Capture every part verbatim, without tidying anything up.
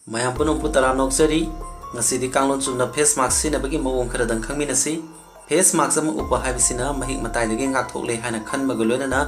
ꯃꯌꯥꯝ ꯄꯨꯝꯅꯃꯛꯄꯨ ꯇꯔꯥꯝꯅ ꯑꯣꯛꯆꯔꯤ꯫ ꯉꯁꯤꯗꯤ ꯀꯥꯡꯂꯣꯟ ꯆꯨꯝꯅ ꯐꯦꯁ ꯃꯥꯛꯁ ꯁꯤꯖꯤꯟꯅꯕꯒꯤ ꯃꯑꯣꯡ ꯈꯔꯗꯪ ꯈꯪꯃꯤꯟꯅꯁꯤ꯫ ꯐꯦꯁ ꯃꯥꯛꯁ ꯑꯃ ꯎꯞꯄ ꯍꯥꯏꯕꯁꯤꯅ ꯃꯍꯤꯛ ꯃꯇꯥꯏꯗꯒꯤ ꯉꯥꯛꯊꯣꯛꯂꯦ ꯍꯥꯏꯅ ꯈꯟꯕꯒ ꯂꯣꯏꯅꯅ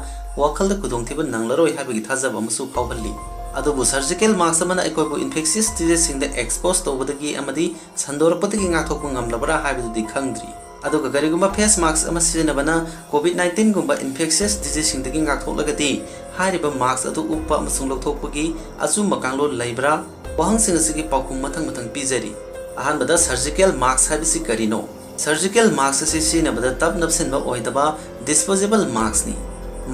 ꯋꯥꯈꯜꯗ ꯈꯨꯗꯣꯡꯊꯤꯕ ꯅꯪꯂꯔꯣꯏ ꯍꯥꯏꯕꯒꯤ ꯊꯥꯖꯕ ꯑꯃꯁꯨ ꯐꯥꯎꯍꯜꯂꯤ꯫ ꯑꯗꯨꯕꯨ ꯁꯔꯖꯤꯀꯦꯜ ꯃꯥꯛꯁ ꯑꯃꯅ ꯑꯩꯈꯣꯏꯕꯨ ꯏꯟꯐꯦꯛꯁꯤꯌꯁ ꯗꯤꯖꯤꯖꯁꯤꯡꯗ ꯑꯦꯛꯁꯄꯣꯖ ꯇꯧꯕꯗꯒꯤ ꯑꯃꯗꯤ ꯁꯟꯗꯣꯔꯛꯄꯗꯒꯤ ꯉꯥꯛꯊꯣꯛꯄ ꯉꯝꯂꯕ꯭ꯔꯥ ꯍꯥꯏꯕꯗꯨꯗꯤ ꯈꯪꯗ꯭ꯔꯤ꯫ ꯑꯗꯨꯒ ꯀꯔꯤꯒꯨꯝꯕ ꯐꯦꯁ ꯃꯥꯛꯁ ꯑꯃ ꯁꯤꯖꯤꯟꯅꯕꯅ ꯀꯣꯚꯤꯗ ꯅꯥꯏꯟꯇꯤꯟꯒꯨꯝꯕ ꯏꯟꯐꯦꯛꯁꯤꯌꯁ ꯗꯤꯖꯤꯖꯁꯤꯡꯗꯒꯤ ꯉꯥꯛꯊꯣꯛꯂꯒꯗꯤ ꯍꯥꯏꯔꯤꯕ ꯃꯥꯛꯁ ꯑꯗꯨ ꯎꯞꯄ ꯑꯃꯁꯨꯡ ꯂꯧꯊꯣꯛꯄꯒꯤ ꯑꯆꯨꯝꯕ ꯀꯥꯡꯂꯣꯟ ꯂꯩꯕ꯭ꯔꯥ? ꯋꯥꯍꯪꯁꯤꯡ ꯑꯁꯤꯒꯤ ꯄꯥꯎꯈꯨꯝ ꯃꯊꯪ ꯃꯊꯪ ꯄꯤꯖꯔꯤ꯫ ꯑꯍꯥꯟꯕꯗ, ꯁꯔꯖꯤꯀꯦꯜ ꯃꯥꯛꯁ ꯍꯥꯏꯕꯁꯤ ꯀꯔꯤꯅꯣ? ꯁꯔꯖꯤꯀꯦꯜ ꯃꯥꯛꯁ ꯑꯁꯤ ꯁꯤꯖꯤꯟꯅꯕꯗ ꯇꯞ ꯅꯞꯁꯤꯟꯕ ꯑꯣꯏꯗꯕ ꯗꯤꯁꯄꯣꯖꯦꯕꯜ ꯃꯥꯛꯁꯅꯤ꯫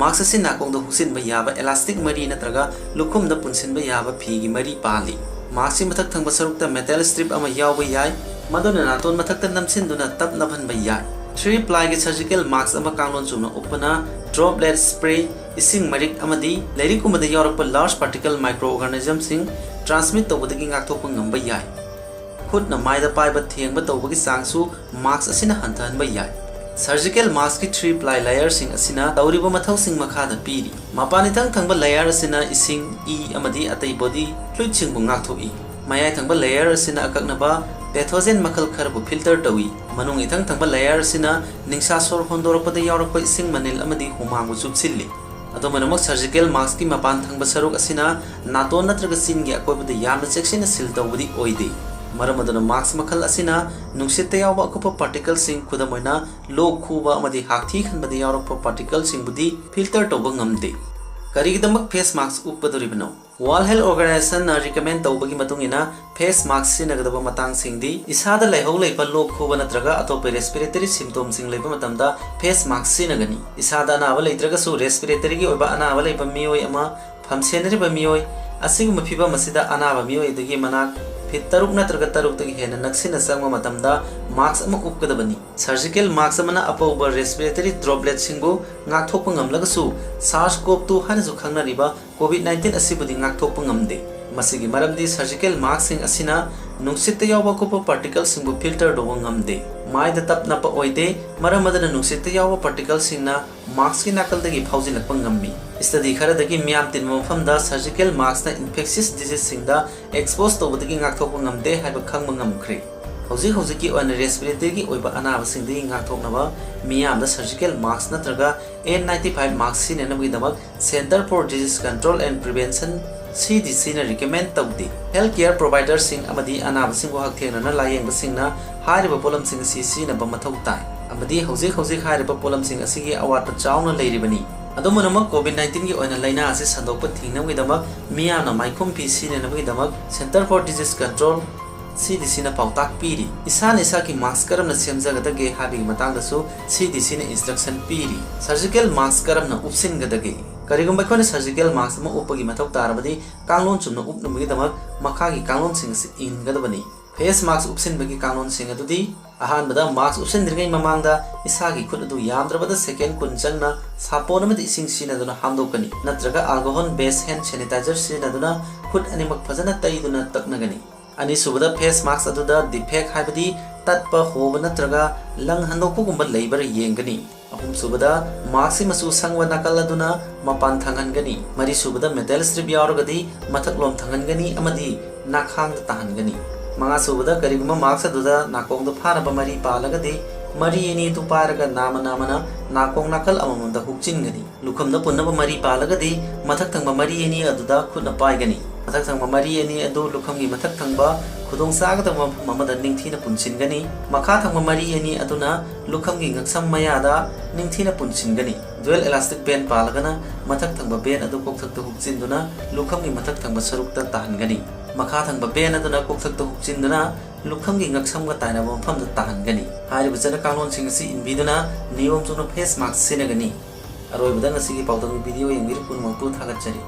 ꯃꯥꯛꯁ ꯑꯁꯤ ꯅꯥꯀꯣꯡꯗ ꯍꯨꯛꯆꯤꯟꯕ ꯌꯥꯕ ꯏꯂꯥꯁꯇꯤꯛ ꯃꯔꯤ ꯅꯠꯇ꯭ꯔꯒ ꯂꯨꯈꯨꯝꯗ ꯄꯨꯟꯁꯤꯟꯕ ꯌꯥꯕ ꯐꯤꯒꯤ ꯃꯔꯤ ꯄꯥꯜꯂꯤ꯫ ꯃꯥꯛꯁꯀꯤ ꯃꯊꯛ ꯊꯪꯕ ꯁꯔꯨꯛꯇ ꯃꯦꯇꯥꯜ ꯁ꯭ꯇꯔꯤꯞ ꯑꯃ ꯌꯥꯎꯕ ꯌꯥꯏ, ꯃꯗꯨꯅ ꯅꯥꯇꯣꯟ ꯃꯊꯛꯇ ꯅꯝꯁꯤꯟꯗꯨꯅ ꯇꯞ ꯅꯞꯍꯟꯕ ꯌꯥꯏ꯫ ꯊ꯭ꯔꯤ ꯄ꯭ꯂꯥꯏꯒꯤ ꯁꯔꯖꯤꯀꯦꯜ ꯃꯥꯛꯁ ꯑꯃ ꯀꯥꯡꯂꯣꯟ ꯆꯨꯝꯅ ꯎꯞꯄꯅ ꯗ꯭ꯔꯣꯞꯂꯦꯠ ꯁ꯭ꯄ꯭ꯔꯦ, ꯏꯁꯤꯡ ꯃꯔꯤꯛ ꯑꯃꯗꯤ ꯂꯥꯏꯔꯤꯛꯀꯨꯝꯕꯗ ꯌꯥꯎꯔꯛꯄ ꯂꯥꯔꯖ ꯄꯥꯔꯇꯤꯀꯜ ꯃꯥꯏꯀ꯭ꯔꯣ ꯑꯣꯔꯒꯥꯅꯤꯖꯝꯁꯤꯡ ꯇ꯭ꯔꯥꯟꯁꯃꯤꯠ ꯇꯧꯕꯗꯒꯤ ꯉꯥꯛꯊꯣꯛꯄ ꯉꯝꯕ ꯌꯥꯏ꯫ ꯈꯨꯠꯅ ꯃꯥꯏꯗ ꯄꯥꯏꯕ ꯊꯦꯡꯕ ꯇꯧꯕꯒꯤ ꯆꯥꯡꯁꯨ ꯃꯥꯛꯁ ꯑꯁꯤꯅ ꯍꯟꯊꯍꯟꯕ ꯌꯥꯏ꯫ ꯁꯔꯖꯤꯀꯦꯜ ꯃꯥꯛꯁꯀꯤ ꯊ꯭ꯔꯤ ꯄ꯭ꯂꯥꯏ ꯂꯦꯌꯔꯁꯤꯡ ꯑꯁꯤꯅ ꯇꯧꯔꯤꯕ ꯃꯊꯧꯁꯤꯡ ꯃꯈꯥꯗ ꯄꯤꯔꯤ꯫ ꯃꯄꯥꯟ ꯏꯊꯪ ꯊꯪꯕ ꯂꯦꯌꯔ ꯑꯁꯤꯅ ꯏꯁꯤꯡ, ꯏ ꯑꯃꯗꯤ ꯑꯇꯩ ꯕꯣꯗꯤ ꯐ꯭ꯂꯨꯏꯗꯁꯤꯡꯕꯨ ꯉꯥꯛꯊꯣꯛꯏ꯫ ꯃꯌꯥꯏ ꯊꯪꯕ ꯂꯦꯌꯔ ꯑꯁꯤꯅ ꯑꯀꯛꯅꯕ ꯄꯦꯊꯣꯖꯦꯟ ꯃꯈꯜ ꯈꯔꯕꯨ ꯐꯤꯜꯇꯔ ꯇꯧꯏ꯫ ꯃꯅꯨꯡ ꯏꯊꯪ ꯊꯪꯕ ꯂꯦꯌꯔ ꯑꯁꯤꯅ ꯅꯤꯡꯁꯥ ꯁꯣꯔ ꯍꯣꯟꯗꯣꯔꯛꯄꯗ ꯌꯥꯎꯔꯛꯄ ꯏꯁꯤꯡ ꯃꯅꯤꯜ ꯑꯃꯗꯤ ꯍꯨꯃꯥꯡꯕꯨ ꯆꯨꯞꯁꯤꯜꯂꯤ꯫ ꯑꯗꯨꯝ ꯑꯣꯏꯅꯃꯛ, ꯁꯔꯖꯤꯀꯦꯜ ꯃꯥꯛꯁꯀꯤ ꯃꯄꯥꯟ ꯊꯪꯕ ꯁꯔꯨꯛ ꯑꯁꯤꯅ ꯅꯥꯇꯣꯟ ꯅꯠꯇ꯭ꯔꯒ ꯆꯤꯟꯒꯤ ꯑꯀꯣꯏꯕꯗ ꯌꯥꯝꯅ ꯆꯦꯛꯁꯤꯟꯅ ꯁꯤꯜ ꯇꯧꯕꯗꯤ ꯑꯣꯏꯗꯦ꯫ ꯃꯔꯝ ꯑꯗꯨꯅ ꯃꯥꯛꯁ ꯃꯈꯜ ꯑꯁꯤꯅ ꯅꯨꯡꯁꯤꯠꯇ ꯌꯥꯎꯕ ꯑꯀꯨꯞꯄ ꯄꯥꯔꯇꯤꯀꯜꯁꯤꯡ, ꯈꯨꯗꯝ ꯑꯣꯏꯅ ꯂꯣꯛ ꯈꯨꯕ ꯑꯃꯗꯤ ꯍꯥꯛꯊꯤ ꯈꯟꯕꯗ ꯌꯥꯎꯔꯛꯄ ꯄꯥꯔꯇꯤꯀꯜꯁꯤꯡꯕꯨꯗꯤ ꯐꯤꯜꯇꯔ ꯇꯧꯕ ꯉꯝꯗꯦ꯫ ꯀꯔꯤꯒꯤꯗꯃꯛ ꯐꯦꯁ ꯃꯥꯛꯁ ꯎꯞꯀꯗꯧꯔꯤꯕꯅꯣ? ꯋꯥꯔꯜꯗ ꯍꯦꯜꯊ ꯑꯣꯔꯒꯅꯥꯏꯖꯦꯁꯟꯅ ꯔꯤꯀꯃꯦꯟ ꯇꯧꯕꯒꯤ ꯃꯇꯨꯡ ꯏꯟꯅ, ꯐꯦꯁ ꯃꯥꯛꯁ ꯁꯤꯖꯤꯟꯅꯒꯗꯕ ꯃꯇꯥꯡꯁꯤꯡꯗꯤ: ꯏꯁꯥꯗ ꯂꯩꯍꯧ ꯂꯩꯕ ꯂꯣꯛ ꯈꯨꯕ ꯅꯠꯇ꯭ꯔꯒ ꯑꯇꯣꯞꯄ ꯔꯦꯁꯄꯤꯔꯦꯇꯔꯤ ꯁꯤꯝꯇꯣꯝꯁꯤꯡ ꯂꯩꯕ ꯃꯇꯝꯗ ꯐꯦꯁ ꯃꯥꯛꯁ ꯁꯤꯖꯤꯟꯅꯒꯅꯤ꯫ ꯏꯁꯥꯗ ꯑꯅꯥꯕ ꯂꯩꯇ꯭ꯔꯒꯁꯨ, ꯔꯦꯁꯄꯤꯔꯦꯇꯔꯤꯒꯤ ꯑꯣꯏꯕ ꯑꯅꯥꯕ ꯂꯩꯕ ꯃꯤꯑꯣꯏ ꯑꯃ ꯐꯝꯁꯦꯟꯅꯔꯤꯕ ꯃꯤꯑꯣꯏ ꯑꯁꯤꯒꯨꯝꯕ ꯐꯤꯚꯝ ꯑꯁꯤꯗ ꯑꯅꯥꯕ ꯃꯤꯑꯣꯏꯗꯒꯤ ꯃꯅꯥꯛ ꯐꯤꯠ ꯇꯔꯨꯛ ꯅꯠꯇ꯭ꯔꯒ ꯇꯔꯨꯛꯇꯒꯤ ꯍꯦꯟꯅ ꯅꯛꯁꯤꯟꯅ ꯆꯪꯕ ꯃꯇꯝꯗ ꯃꯥꯛꯁ ꯑꯃ ꯎꯞꯀꯗꯕꯅꯤ꯫ ꯁꯔꯖꯤꯀꯦꯜ ꯃꯥꯛꯁ ꯑꯃꯅ ꯑꯄꯧꯕ ꯔꯦꯁꯄꯤꯔꯦꯇꯔꯤ ꯗ꯭ꯔꯣꯞꯂꯦꯠꯁꯤꯡꯕꯨ ꯉꯥꯛꯊꯣꯛꯄ ꯉꯝꯂꯒꯁꯨ, ꯁꯥꯔꯁ ꯀꯣꯞ ꯇꯨ ꯍꯥꯏꯅꯁꯨ ꯈꯪꯅꯔꯤꯕ ꯀꯣꯚꯤꯗ ꯅꯥꯏꯟꯇꯤꯟ ꯑꯁꯤꯕꯨꯗꯤ ꯉꯥꯛꯊꯣꯛꯄ ꯉꯝꯗꯦ꯫ ꯃꯁꯤꯒꯤ ꯃꯔꯝꯗꯤ ꯁꯔꯖꯤꯀꯦꯜ ꯃꯥꯛꯁꯁꯤꯡ ꯑꯁꯤꯅ ꯅꯨꯡꯁꯤꯠꯇ ꯌꯥꯎꯕ ꯑꯀꯨꯞꯄ ꯄꯥꯔꯇꯤꯀꯜꯁꯤꯡꯕꯨ ꯐꯤꯜꯇꯔ ꯇꯧꯕ ꯉꯝꯗꯦ꯫ ꯃꯥꯏꯗ ꯇꯞ ꯅꯞꯄ ꯑꯣꯏꯗꯦ, ꯃꯔꯝ ꯑꯗꯨꯅ ꯅꯨꯡꯁꯤꯠꯇ ꯌꯥꯎꯕ ꯄꯥꯔꯇꯤꯀꯜꯁꯤꯡꯅ ꯃꯥꯁꯀꯤ ꯅꯥꯀꯜꯗꯒꯤ ꯐꯥꯎꯖꯤꯜꯂꯛꯄ ꯉꯝꯃꯤ꯫ ꯁ꯭ꯇꯗꯤ ꯈꯔꯗꯒꯤ ꯃꯤꯌꯥꯝ ꯇꯤꯟꯕ ꯃꯐꯝꯗ ꯁꯔꯖꯤꯀꯦꯜ ꯃꯥꯁꯛꯅ ꯏꯟꯐꯦꯛꯁꯤꯌꯁ ꯗꯤꯖꯤꯖꯁꯤꯡꯗ ꯑꯦꯛꯁꯄꯣꯖ ꯇꯧꯕꯗꯒꯤ ꯉꯥꯛꯊꯣꯛꯄ ꯉꯝꯗꯦ ꯍꯥꯏꯕ ꯈꯪꯕ ꯉꯝꯈ꯭ꯔꯦ꯫ ꯍꯧꯖꯤꯛ ꯍꯧꯖꯤꯛꯀꯤ ꯑꯣꯏꯅ ꯔꯦꯁꯄꯤꯔꯦꯇꯔꯤꯒꯤ ꯑꯣꯏꯕ ꯑꯅꯥꯕꯁꯤꯡꯗꯒꯤ ꯉꯥꯛꯊꯣꯛꯅꯕ ꯃꯤꯌꯥꯝꯗ ꯁꯔꯖꯤꯀꯦꯜ ꯃꯥꯁꯛ ꯅꯠꯇ꯭ꯔꯒ ꯑꯦꯟ ꯅꯥꯏꯟꯇꯤ ꯐꯥꯏꯚ ꯃꯥꯁꯛ ꯁꯤꯖꯤꯟꯅꯅꯕꯒꯤꯗꯃꯛ Center for Disease Control and Prevention, C D C ꯅ ꯔꯤꯀꯃꯦꯟ ꯇꯧꯗꯦ꯫ ꯍꯦꯜꯊ ꯀꯦꯌꯔ ꯄ꯭ꯔꯣꯚꯥꯏꯗꯔꯁꯤꯡ ꯑꯃꯗꯤ ꯑꯅꯥꯕꯁꯤꯡꯕꯨ ꯍꯛꯊꯦꯡꯅꯅ ꯂꯥꯌꯦꯡꯕꯁꯤꯡꯅ ꯍꯥꯏꯔꯤꯕ ꯄꯣꯠꯂꯝꯁꯤꯡ ꯑꯁꯤ ꯁꯤꯖꯤꯟꯅꯕ ꯃꯊꯧ ꯇꯥꯏ, ꯑꯃꯗꯤ ꯍꯧꯖꯤꯛ ꯍꯧꯖꯤꯛ ꯍꯥꯏꯔꯤꯕ ꯄꯣꯠꯂꯝꯁꯤꯡ ꯑꯁꯤꯒꯤ ꯑꯋꯥꯠꯄ ꯆꯥꯎꯅ ꯂꯩꯔꯤꯕꯅꯤ꯫ ꯑꯗꯨꯝ ꯑꯣꯏꯅꯃꯛ, ꯀꯣꯚꯤꯗ ꯅꯥꯏꯟꯇꯤꯟꯒꯤ ꯑꯣꯏꯅ ꯂꯥꯏꯅꯥ ꯑꯁꯤ ꯁꯟꯗꯣꯛꯄ ꯊꯤꯡꯅꯕꯒꯤꯗꯃꯛ ꯃꯤꯌꯥꯝꯅ ꯃꯥꯏꯈꯨꯝ ꯐꯤ ꯁꯤꯖꯤꯟꯅꯅꯕꯒꯤꯗꯃꯛ Center for Disease Control, C D C ꯅ ꯄꯥꯎꯇꯥꯛ ꯄꯤꯔꯤ꯫ ꯏꯁꯥꯅ ꯏꯁꯥꯒꯤ ꯃꯥꯁꯛ ꯀꯔꯝꯅ ꯁꯦꯝꯖꯒꯗꯒꯦ ꯍꯥꯏꯕꯒꯤ ꯃꯇꯥꯡꯗꯁꯨ C D C ꯅ ꯏꯟꯁꯇ꯭ꯔꯛꯁꯟ ꯄꯤꯔꯤ꯫ ꯁꯔꯖꯤꯀꯦꯜ ꯃꯥꯁꯛ ꯀꯔꯝꯅ ꯎꯞꯁꯤꯟꯒꯗꯒꯦ? ꯀꯔꯤꯒꯨꯝꯕ ꯑꯩꯈꯣꯏꯅ ꯁꯔꯖꯤꯀꯦꯜ ꯃꯥꯁꯛ ꯑꯃ ꯎꯞꯄꯒꯤ ꯃꯊꯧ ꯇꯥꯔꯕꯗꯤ, ꯀꯥꯡꯂꯣꯟ ꯆꯨꯝꯅ ꯎꯞꯅꯕꯒꯤꯗꯃꯛ ꯃꯈꯥꯒꯤ ꯀꯥꯡꯂꯣꯟꯁꯤꯡ ꯑꯁꯤ ꯏꯟꯒꯗꯕꯅꯤ꯫ ꯐꯦꯁ ꯃꯥꯁꯛ ꯎꯞꯁꯤꯟꯕꯒꯤ ꯀꯥꯡꯂꯣꯟꯁꯤꯡ ꯑꯗꯨꯗꯤ: ꯑꯍꯥꯟꯕꯗ, ꯃꯥꯁꯛ ꯎꯞꯁꯤꯟꯗ꯭ꯔꯤꯉꯩ ꯃꯃꯥꯡꯗ ꯏꯁꯥꯒꯤ ꯈꯨꯠ ꯑꯗꯨ ꯌꯥꯝꯗ꯭ꯔꯕꯗ ꯁꯦꯀꯦꯟꯗ ꯀꯨꯟ ꯆꯪꯅ ꯁꯥꯄꯣꯟ ꯑꯃꯗꯤ ꯏꯁꯤꯡ ꯁꯤꯖꯤꯟꯅꯗꯨꯅ ꯍꯥꯝꯗꯣꯛꯀꯅꯤ, ꯅꯠꯇ꯭ꯔꯒ alcohol based hand sanitizer ꯁꯤꯖꯤꯟꯅꯗꯨꯅ ꯈꯨꯠ ꯑꯅꯤꯃꯛ ꯐꯖꯅ ꯇꯩꯗꯨꯅ ꯇꯛꯅꯒꯅꯤ꯫ ꯑꯅꯤꯁꯨꯕꯗ, ꯐꯦꯁ ꯃꯥꯁꯛ ꯑꯗꯨꯗ ꯗꯤꯐꯦꯛ, ꯍꯥꯏꯕꯗꯤ ꯇꯠꯄ, ꯍꯣꯕ ꯅꯠꯇ꯭ꯔꯒ ꯂꯪ ꯍꯟꯗꯣꯛꯄꯒꯨꯝꯕ ꯂꯩꯕ꯭ꯔꯥ ꯌꯦꯡꯒꯅꯤ꯫ ꯑꯍꯨꯝꯁꯨꯕꯗ, ꯃꯥꯁꯛꯀꯤ ꯃꯆꯨ ꯁꯪꯕ ꯅꯥꯀꯜ ꯑꯗꯨꯅ ꯃꯄꯥꯟ ꯊꯪꯍꯟꯒꯅꯤ꯫ ꯃꯔꯤꯁꯨꯕꯗ, ꯃꯦꯇꯜ ꯁ꯭ꯇ꯭ꯔꯤꯞ ꯌꯥꯎꯔꯒꯗꯤ ꯃꯊꯛꯂꯣꯝ ꯊꯪꯍꯟꯒꯅꯤ ꯑꯃꯗꯤ ꯅꯥꯈꯥꯡꯗ ꯇꯥꯍꯟꯒꯅꯤ꯫ ꯃꯉꯥꯁꯨꯕꯗ, ꯀꯔꯤꯒꯨꯝꯕ ꯃꯥꯁꯛ ꯑꯗꯨꯗ ꯅꯥꯀꯣꯡꯗ ꯐꯥꯅꯕ ꯃꯔꯤ ꯄꯥꯜꯂꯒꯗꯤ, ꯃꯔꯤ ꯑꯅꯤ ꯑꯗꯨ ꯄꯥꯏꯔꯒ ꯅꯥꯝꯃ ꯅꯥꯝꯃꯅ ꯅꯥꯀꯣꯡ ꯅꯥꯀꯜ ꯑꯃꯃꯝꯗ ꯍꯨꯛꯆꯤꯟꯒꯅꯤ꯫ ꯂꯨꯈꯝꯗ ꯄꯨꯟꯅꯕ ꯃꯔꯤ ꯄꯥꯜꯂꯒꯗꯤ, ꯃꯊꯛ ꯊꯪꯕ ꯃꯔꯤ ꯑꯅꯤ ꯑꯗꯨꯗ ꯈꯨꯠꯅ ꯄꯥꯏꯒꯅꯤ꯫ ꯃꯊꯛ ꯊꯪꯕ ꯃꯔꯤ ꯑꯅꯤ ꯑꯗꯨ ꯂꯨꯈꯝꯒꯤ ꯃꯊꯛ ꯊꯪꯕ ꯈꯨꯗꯣꯡꯆꯥꯒꯗꯕ ꯃꯐꯝ ꯑꯃꯗ ꯅꯤꯡꯊꯤꯅ ꯄꯨꯟꯁꯤꯟꯒꯅꯤ꯫ ꯃꯈꯥ ꯊꯪꯕ ꯃꯔꯤ ꯑꯅꯤ ꯑꯗꯨꯅ ꯂꯨꯈꯝꯒꯤ ꯉꯛꯁꯝ ꯃꯌꯥꯗ ꯅꯤꯡꯊꯤꯅ ꯄꯨꯟꯁꯤꯟꯒꯅꯤ꯫ ꯗ꯭ꯌꯨꯑꯦꯜ ꯏꯂꯥꯁꯇꯤꯛ ꯕꯦꯟ ꯄꯥꯜꯂꯒꯅ, ꯃꯊꯛ ꯊꯪꯕ ꯕꯦꯟ ꯑꯗꯨ ꯀꯣꯛꯊꯛꯇ ꯍꯨꯛꯆꯤꯟꯗꯨꯅ ꯂꯨꯈꯝꯒꯤ ꯃꯊꯛ ꯊꯪꯕ ꯁꯔꯨꯛꯇ ꯇꯥꯍꯟꯒꯅꯤ꯫ ꯃꯈꯥ ꯊꯪꯕ ꯕꯦꯟ ꯑꯗꯨꯅ ꯀꯣꯛꯊꯛꯇ ꯍꯨꯛꯆꯤꯟꯗꯨꯅ ꯂꯨꯈꯝꯒꯤ ꯉꯛꯁꯝꯒ ꯇꯥꯏꯅꯕ ꯃꯐꯝꯗ ꯇꯥꯍꯟꯒꯅꯤ꯫ ꯍꯥꯏꯔꯤꯕ ꯆꯠꯅ ꯀꯥꯡꯂꯣꯟꯁꯤꯡ ꯑꯁꯤ ꯏꯟꯕꯤꯗꯨꯅ ꯅꯤꯌꯣꯝ ꯆꯨꯝꯅ ꯐꯦꯁ ꯃꯥꯁꯛ ꯁꯤꯖꯤꯟꯅꯒꯅꯤ꯫ ꯑꯔꯣꯏꯕꯗ, ꯉꯁꯤꯒꯤ ꯄꯥꯎꯗꯝꯒꯤ ꯚꯤꯗꯤꯑꯣ ꯌꯦꯡꯕꯤꯔꯤꯕ ꯄꯨꯝꯅꯃꯛꯄꯨ ꯊꯥꯒꯠꯆꯔꯤ꯫